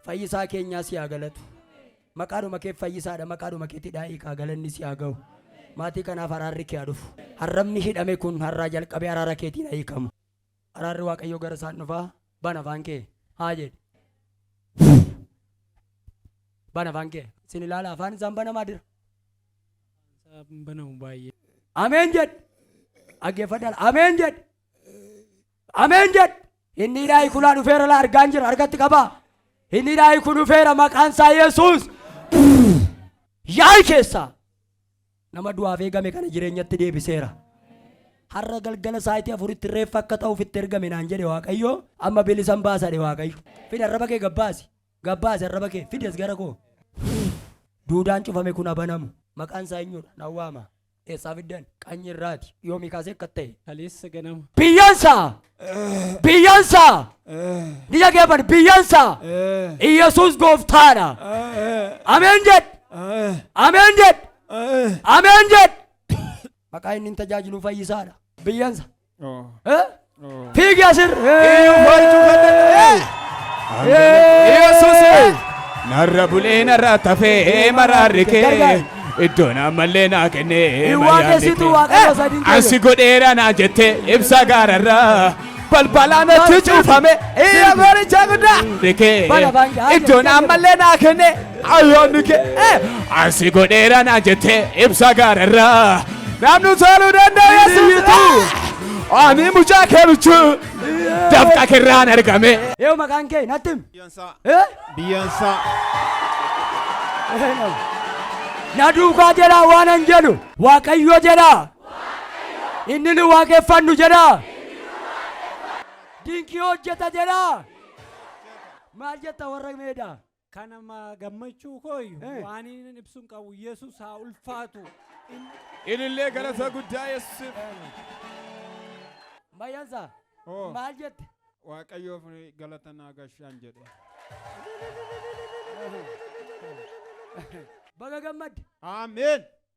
Fayyisaa keenyaa si haa galatu. Maqaadhuma kee fayyisaadha, maqaadhuma keetti daa'ii kaa galanni si haa ga'u. Maatii kanaaf araarri kee haa dhufu. Harrabni hidhame kun har'aa jalqabee araara keetiin haa hiikamu. Araarri Waaqayyoo gara isaan dhufaa. Bana afaan kee haa jedhe. Bana afaan kee. Isin ilaala afaan isaan banamaa jira. Banamu baay'ee. Ameen jedhe. Dhaggeeffadhaa. Ameen jedhe. Ameen jedhe. Inni hidhaa hiikulaa dhufeera laa argaan jira harkatti qabaa. Inni hidhaa hiikuu dhufeera maqaan isaa Yesuus. Yaa'i keessaa nama du'aaf eegame kana jireenyatti deebiseera. Har'a galgala sa'aatii 4tti reeffa akka ta'uuf itti ergame naan jedhe Waaqayyo amma bilisan baasadhe Waaqayyo. Fidi arraba kee gabbaasi. Gabbaasi arraba kee fidi as gara koo. Duudaan cufame kun abanamu. Maqaan isaa eenyudha? Nan waama. Eessaa fiddan? Qanyi irraati. Yoomii kaasee akka ta'e? Kaleessa ganama. Biyyansa! Biyyansa! Ni dhageeffan biyyansa! Iyyasuus gooftaadha. Ameen jedh! Ameen jedh! Ameen jedh! Maqaa inni hin tajaajilu fayyisaadha. Biyyansa. Fiigi asir! Yesuus narra bulee narra tafee maraarri kee iddoon ammallee naa kennee Hin waaqessitu Waaqayyo sadiin keenya. Ansi godheera naa jette ibsa gaararraa balbalaan natti cufame iyya goricha guddaa kee Bana baangaa iddoon ammallee naa kenne ayyaanni kee ansi godheera naa jette ibsa gaararraa namni toluu danda'u Yesuus ani mucaa kee bichuu dafqa kirraan argame. Yoo maqaan kee natti himi. Biyyansaa. Eh? Biyyansaa. Na duukaa jedhaa waan an jedhu Waaqayyo jedhaa. Inni nu waaqeffannu jedhaa. Dinqii hojjeta jedhaa. Maal jetta warra meedaa? Kanama gammachuu kooyyu waan inni ibsuun qabu Yesuus haa ulfaatu. Ilillee galata guddaa Yesuusiif. Mayyansa maal jette? Waaqayyoof galata naa gashaan jedhe. Baga gammadde. Ameen.